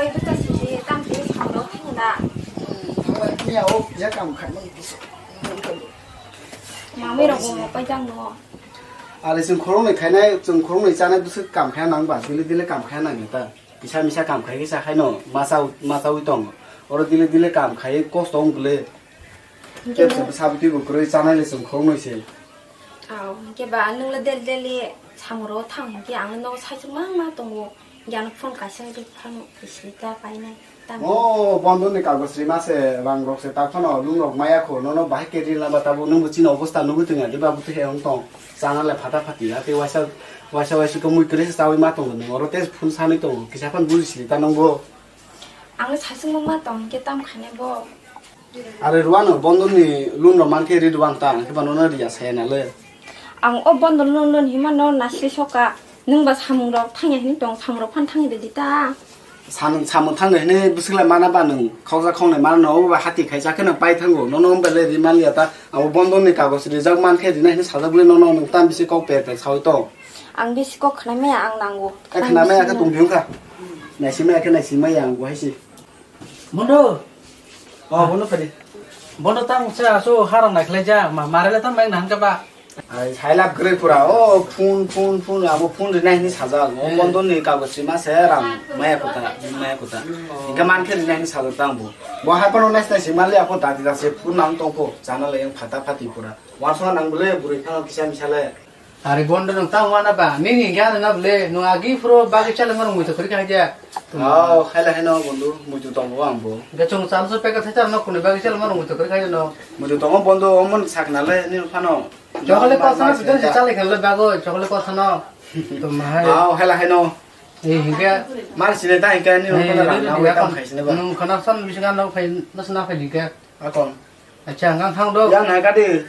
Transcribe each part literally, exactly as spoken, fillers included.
Oi, bwsa sidi, tang twi samro thangna. Miya o, ya kam khaima bwsa. Mami rok bo pai jang no. Are chwng khoroknwi khainai, chwng khoroknwi chanai bwswk kam khaina nang ba, dili dili kam khaina nang ta. Kisa misa kam khai kisa khaino, masa, masa wi tong. Oro dili dili kam khai kosto wng bwle. Hinkhe Kebsa no bwsa bwtwi bo kwrwi chanai le chwng khoroknwi se. Aw, hinkhe ba nwng le del del samro thang hinkhe ang no sai chwng ma ma tongo. Hinkhe ang phone kaisa ri phano sita painai. Tamo. O, bondo ni kagoj rima se, rang rok se, ta phano lung rok maya kho, nono bahai ke ri lama tabo, nwng bo chini obosta nugwi tong ya, diba bwtwi he wng tong, chana le phata phati ya, tei waisa, waisa waisa khe mui kwrwi se chawi ma tongo, nwng oro tei phone sanwi tongo, kisa phano buji sili ta nwng bo. Ang le saichung bo ma tong, hinkhe tam khainai bo. Are rwano bondon ni loan rok mankhe ri rwan ta, ang khe bano no riya saya na le. Ang o bondon loan loan hima no nasli soka. Nwng ba samung rok thangya hini tong, samung rok phan thangya de di ta. Samung, samung thangya hini bwswk lai mana ba nwng khoksa khoknai mana no, obo ba hati khaisa khe no pai thango. Nono wng bai le ri man liya ta. Abo bondon ni kagoj rijak mankhe rina hini sajak bwle nono nwng tam bisi kok per per sawi tong. Ang bisi kok khwnai maya ang nango. Khe khwnai maya khe tong di wngkha. Naisi maya khe naisi maya ang bo hai se. Bondo. Oh, bondo phadi. Bondo tamo sa so harang naikhlai ja, ma, marele tam bang nang ka ba. Ai, sailap gre pura. Oh, phone, phone, phone, abo phone rinai hini sajak. Oh, eh. Bondo ni kagoj sima se rang maya kota, maya kota. Oh. Hingke mankhe rinai hini sajak tang bo. Bo hai pono nais nais mali abo dati dasi phone nang tongko. Chana le yang phata phati pura. Wansong nang bole buri phano kisa misale. Ari bondo nung tang wana ba, nini hingke ano na bole, nung agi phuro bagwi chale mano muitu kwrwi kha khe. Oh, haila haino bondo, muitu tongo ang bo. Hingke chwng chal so peka thai chal no kuni bagwi chale mano muitu kwrwi kha no. Muitu tongo bondo, omon sakna le, nini phano. Chokole kosano bidon se chale khan le bago, chokole kosano. To mahai. Oh, haila haino. Eh, hingke. Mar sine ta hingke, nini phano rang na wai tam khai sine ba. Nung khana san bisinga no phai, nas na phai hingke. Akon. Acha, ang thang do. Yang nai kadi.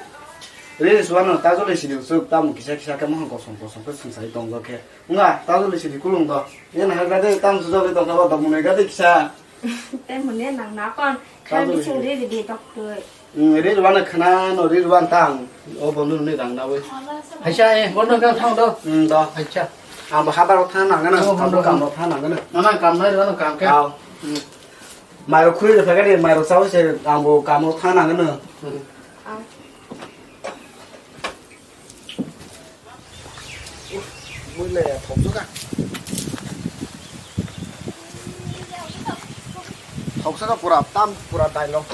Ri suano ta jole sini usuk ta mu kisa kisa ke mohon kosong kosong ke sungsai tong do ke. Nga ta jole sini kulung do. Yang nai kadi tam su jole tong ka ba dok mu nai kadi kisa. Te mune nang na kon. Kha bising ri ri di dok tui. Hmm, ri ruan khana no ri ruan tang. O bonu ni rang na we. Acha, eh, bonu ka thang do. Hmm, do. Acha. Ang ba habar thang nang na. Oh, bonu kam thang nang na. Nana kam nai ro kam ke. Aw. Hmm. Mairok khuri rw phaikha de, mairok chawi se ang bo kamo thang nang no. Mui le thok suka. Thok suka pura tam pura dai long.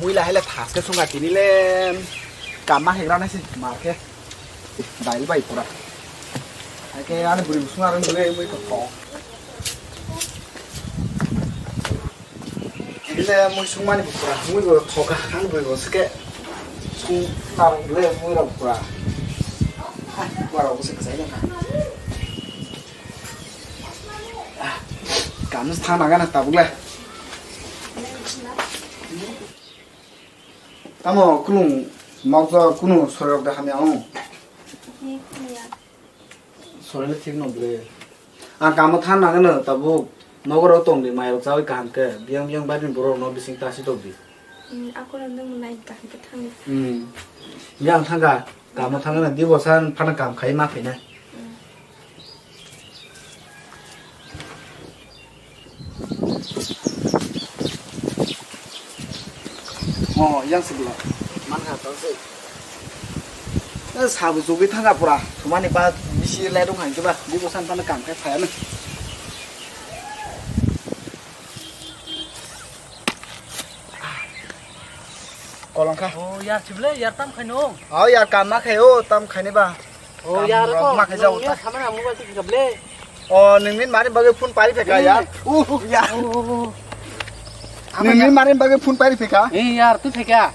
Mui lahai le thaske sunga tini le kama hegra nai si mar khe. Dai bai pura. Hai khe ani buri sung arang le mui to thok. Tini le mui sung mani pura. Mui bo thok ani buri bo sike. Sung tar le mui rok pura. Pura bo sike sai na. Kam thang nang gana tabuk le. Tamo kulung mokjak kunu sorirok de hamya wng? Sorir thik no ble. Ang kamo than nang no tabuk. Nogoro tong di, mairok chawi kaham khe. Biyang biyang bari borok no bising tasi tok di. Hmm, akora nung nai kaham khe thang. Hmm. Yang thangka, kamo thang no di bosan phana kam khai ma phaina. Hmm. Oh, yang sebelah. Mana kata sih? Eh, sabu sugi thangka pura. Cuma ni pa bisi ledung hang coba. Di bosan pana kam kayak saya nih. Kolong kha. Oh, yar chible, yar tam khaino. Oh, yar kam ma khayo, tam khaini ba. Oh, yar ko, ma khai jao ta. Samana mobile tik kable. Oh, nungni mari bagwi phone pari pheka yar. Uh, yar. Nungni mari bagwi phone pari pheka. Eh, yar tu pheka.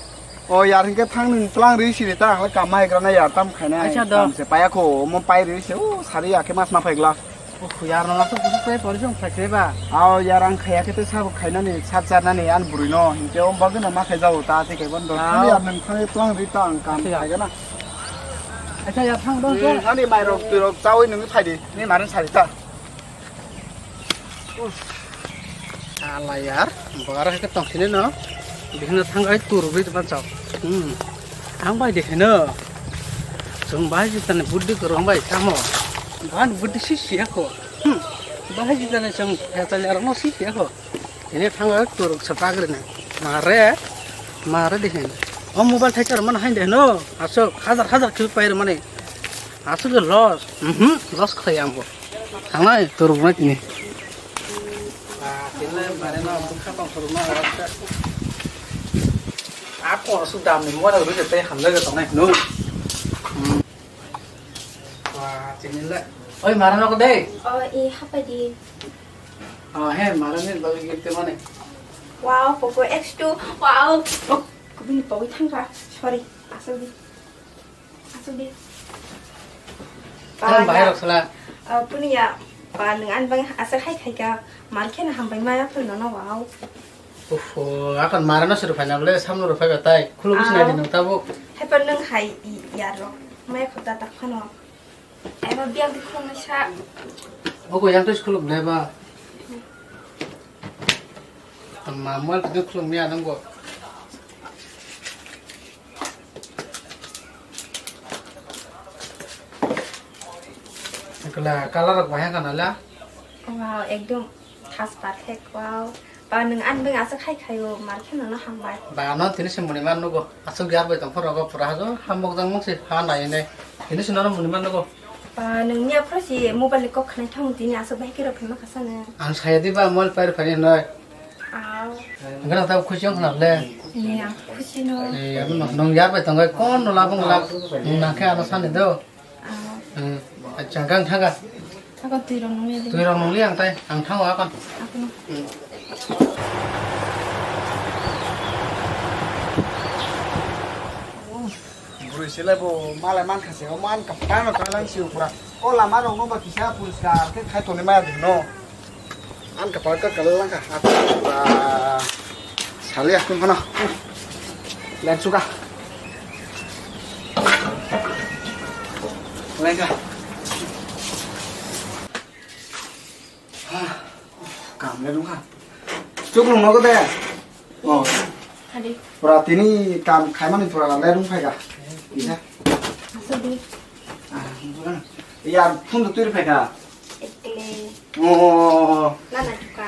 Oh, yar hingke thang nung tlang ri siri ta, hangla kam ma hegra na yar tam khaina. Acha do. Tam se paya kho, mo pai ri se, oh, sari ya khe mas ma phai gla. Oh, yar no laso busu pai pori jong phai se ba. Ao, yar ang khaya khe te sabo khainani, sat charnani, an bwrwi no, hingke o bagwi no ma khai jao ta, te khe bon do. Ao. Thani yar nung thani tlang ri ta ang kam khai gana. Acha, ya thang dong, hmm, ani mairok tuirok chawi nungwi phaidi, ni maring sari ta. Ala yar, bara ke tong sini no. Bihino thang ai tur bi teman chao. Hmm. Ang bai de heno. Chwng bai jitani buddi kwrwng bai tamo. Ban buddi si siya ko. Hmm. Bai jitani chwng hetal yarmo si siya ko. Ini thango turuk sa pagri na. Mare. Mare de hen. O mobile thai char man hain de heno. Asok hajar hajar kil pai mani. Asok loss. Mhm. Loss khlai ang bo. Thangnai turuk na tini. Ah, tini mare no bukha tong turuk na. Ako asuk dam ni mobile rui tei hamle ga tongnai no. Hmm. Wah, tini le. Oi, mara no ko dei. Oh, eh, hapa di. Oh, he, mara ni bagi gift te mane. Wow, Poco X two. Wow. Oh, kubini pogwi thangkha. Sorry, asuk di. Asuk di. Tang bahai rok sala. Ah, puni ya. Pa nung an bang asuk hai khai ka. Mar khe na hambai maya phul no no, wow. Uff, akan mara no suru phai na le, samno ro phai ba tai. Khuluk sina di nung tabuk. Hai pa nung hai i-, ya ro. Maya khota tak phano. Ai ma biang di khuluk na sa. Ogo yang tes khuluk le ba. Amma mal tu khuluk ni anang go. Kala, kala rok bahai kana la? Wow, ekdom thas pathek, wow. Ba nung an beng asuk hai khayo, mar khe nono hambai. Ba no tini se muni man nugo. Asuk yar bai tong phoro go pura hajo, hamok jang mung se ha nai ne. Tini se nono muni man nugo. Ba nung nya phro si mobile ni kok khnai thang tini asuk bai kiro phema khasa ne. Ang saya di ba mol pair phani noi. Aw. Ang ta khusi ong khna le. Ni ang khusi no. Eh, nung yar bai tong kon no labung lab. Nung nang khe ano sani do. Hmm. Acha, kang thaga. Ako twi rong nung ya. Twi rong nung liang tai, ang thango akon. Ako no. Hmm. Bwrwi se lai bo malai man kha se, o man ka phano ka lang si upra. O lama rok no ba kisa puriskar khe khai toni maya ding no. An ka pagka kalala ka. Sali aku mana? Lensuka. Lenka. Kam le dungkha. Chuklung nogo de. Oh. Hadi. Pura tini kam khaimani pura le dungphai ga. Bisa. Asadi. Ah, bukan. Ya, phun tu turi phai ga. Ekle. Oh. Na na chuka.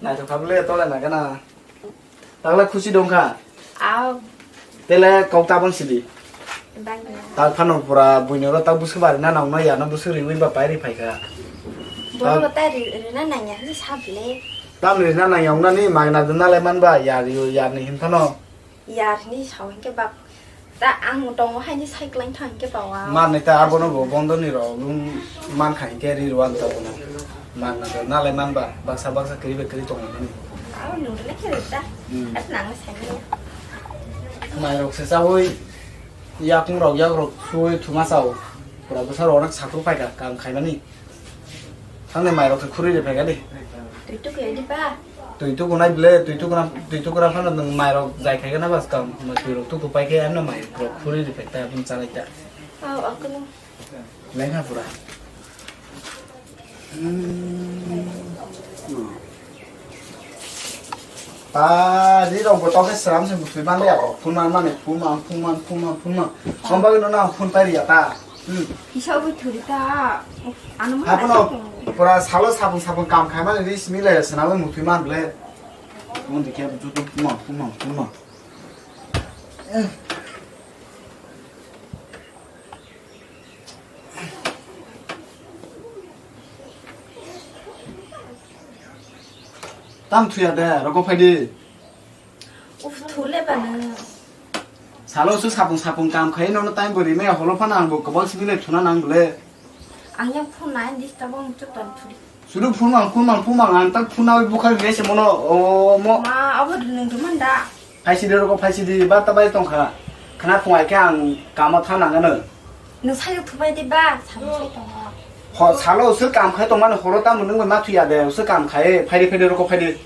Na chuka bole tole na gana. Takla khusi dongkha. Aw. Tele kok tabang sidi. Bangla. Tak phano pura buino ro tak busu bari na nang no ya no busu riwi ba pairi phaikha. Bono tak. Bata ri ri na nang ya ni sable. Tam ri na nang ya ong na ni magna dun na le man ba ya ri ya ni hin phano. Ya ni sawing ke bak. Ta ang tongo haini cycling thang ke bawa. Man ni ta abono bo bondo ni ro lung man kha ke ri ro an ta bono. Man na to nalai man ba baksa baksa kiri be kiri tong ni. Abo nung le ke ta. Hmm. At nang sai ni. Mai rok se sa hoi. Yak rok yak rok sui thuma sao. Pura bwsa rok nak sakru pai ka kam khai mani. Thangni mai rok se khuri re phai ka di. Tui tu ke di ba. Twi tukunai ble, twi tukuna, twi tukuna phano nwng mairok jai khaikhe na bas kam, twi rok tuku paikhe ano mairok khuri ri phai ta, bini chanai ta. Aw, akwno. Lengha pura. Hmm. Ta, ri rok bo tokhe sram se butwi man ya, phun man mani, phun man, phun man, phun man, phun man. Hom bagwi no na phun pai ri ya ta. Hmm. Kisa ugui thuri ta. Ano mo Hapono nai tongo. Pura salo sapung sapung kam khai mani ri simi le swnamwi muthwi man ble. Mon dikhe jutu puma puma puma. Tam thuya de, roko phaidi. Uf, thule ba nang. Salo su sapung sapung kam khai nono time bo rimai holo phano ang bo kobol simi le thuna nang bole. Ang yang phone nai disturb ang chutan thuli. Sudu phone mang phone mang phone mang ang tak phone nai bukhar re se mono o mo. Ma abo nung duman da. Phaisi de roko phaisi di ba ta bai tong kha. Khana phung ai khe ang kamo tha nang ano. Nung sai thubai di ba, sam sai tong. Ho salo usur kam khai tong mani horo ta munung ma thuya de usur kam khai phaidi phaidi roko phaidi.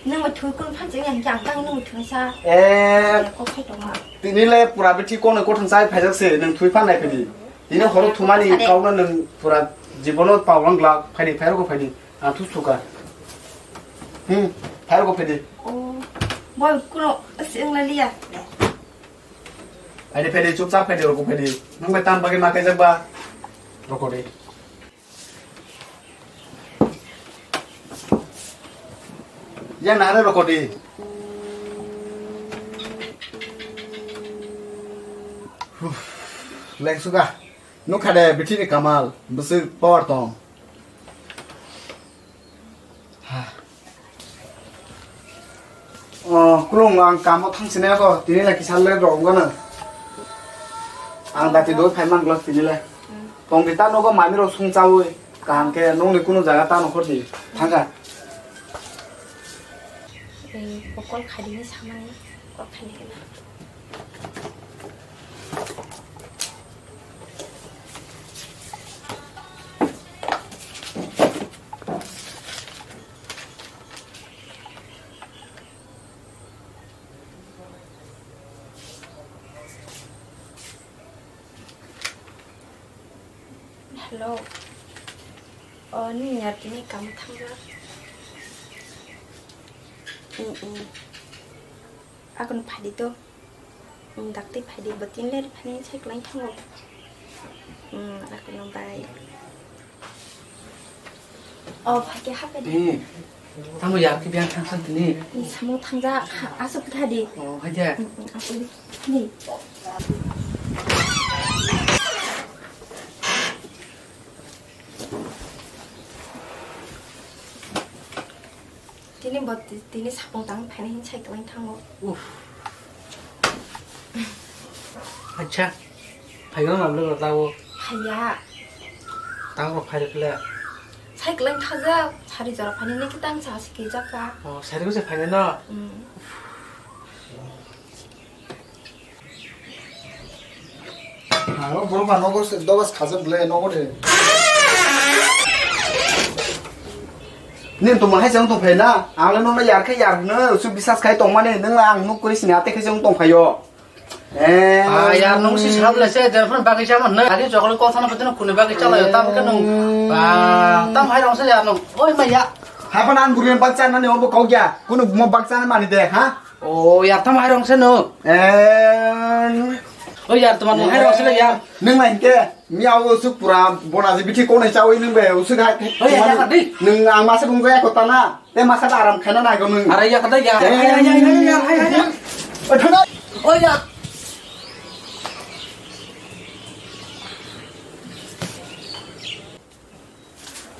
Nung ma thui kun phan jeng yang jang tang nung thui sa. Eh. Ko khai tong ma. Tini le pura bithi kono kothang chai phaijak se, nwng thui phan nai phidi. Tini horo thumani kau no nwng pura jibono pawang glak phaidi, phairok phaidi. Ang thu suka. Hmm, phairok phaidi. Oh, boy kuno sing la liya. Phaidi, phaidi, chupchap phaidi, rokho phaidi. Nwng bai tam bagwi ma khaijak ba? Rokho di. Yang nahare rokho di. Huh, lengsuka. Nukha de, bithi ni kamal. Bwswk power tong. Oh, kulung, ang kamo thangsinai ko, tini lai kisa le rok gana. Ang dati doi phai man glak tini lai. Tong di ta nogo mami rok sung chawi, kaham khe nongni kunu jaga ta nokhor di. Thangkha. Ei, pokol khadini samani, pokol khadini kena. Hello. O, nini yar tini kamo thangjak. Mm, mm. Akon phadi to. Mm, dakti phadi, bo tin ler phani sai kwlai thango. Mm, akon bai. O, phai ke hape de. Eh, tamo yar ke biang thangsan tini. Ni samo thangjak, ha, asuk kha di. O, haja. Mm, mm, asuk di. Ni. Tini bo ti-, tini sapung tang phaina hin sai kwlai thango. Uff. Acha. Phaigo na bwlwk rok tao. Phaiya. Tao rok phai rwkhle. Sai kwlai thaja, sari jora phaini niki tang sa sikijak ka. Oh, sari ko se phaina no. Mm. Aro borok ba nogo se dogas khajak ble nogo de. Nini tongma hai chang tong phai na, ang le nokna yar khe yar hwno, su bisas khai tong mani, nwng ang nuk kuri sini ate khe chang tong phaio. Eh. Ah, yar nung si sab le se, der phone bagwi chama hwno. Agi chokle kotha no phatino khuni bagwi chala yo, tam khe nung. Ba, tam hai rong se yar nung. Oi ma ya. Hai phano ang gurian bakcha nani obo kok ya. Kunu mo bakcha mani de, ha? O, yar tam hai rong se no. Eh. O yar, tuma nung hai rong se le yar. Nung lai ke, mi au usuk pura bona ji bithi konai chawi nung be usuk hai. O yar, yar di. Nung ang masa bung ya kota na. Te masa da aram khana na go nung. Are ya kata ya. Eh. Hai, hai, hai, hai, yar, hai, hai, yar. O thana. O yar.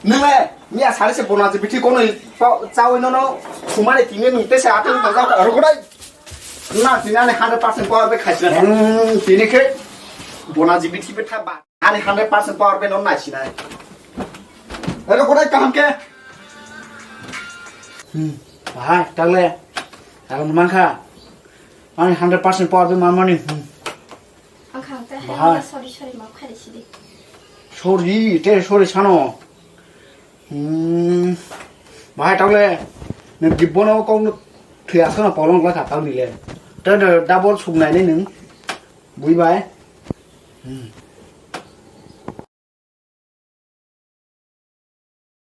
Nung le, miya sari se bona je bithi kono pa-, chawi nono, sumani tini nung te se atang ta jao, aro kodai. Na, tini ani hundred percent power be khaisina. Hmm, tini khe bona je bithi be tha ba. Ani hundred percent power be non nai sinai. Aro kodai kaham khe. Hmm, bahai, tangle. Aro mankha. Ani hundred percent power be manmani. Hmm. Ang khang te bahai. Hai sorry, sorry, maaf khairi sidi. Sorry, te sorry sano. Hmm. Bahai tangle, nung gibbono kok nuk thwi aswkno polong lai kha tang nile. Te double suk nai nai nung. Bui bai. Hmm.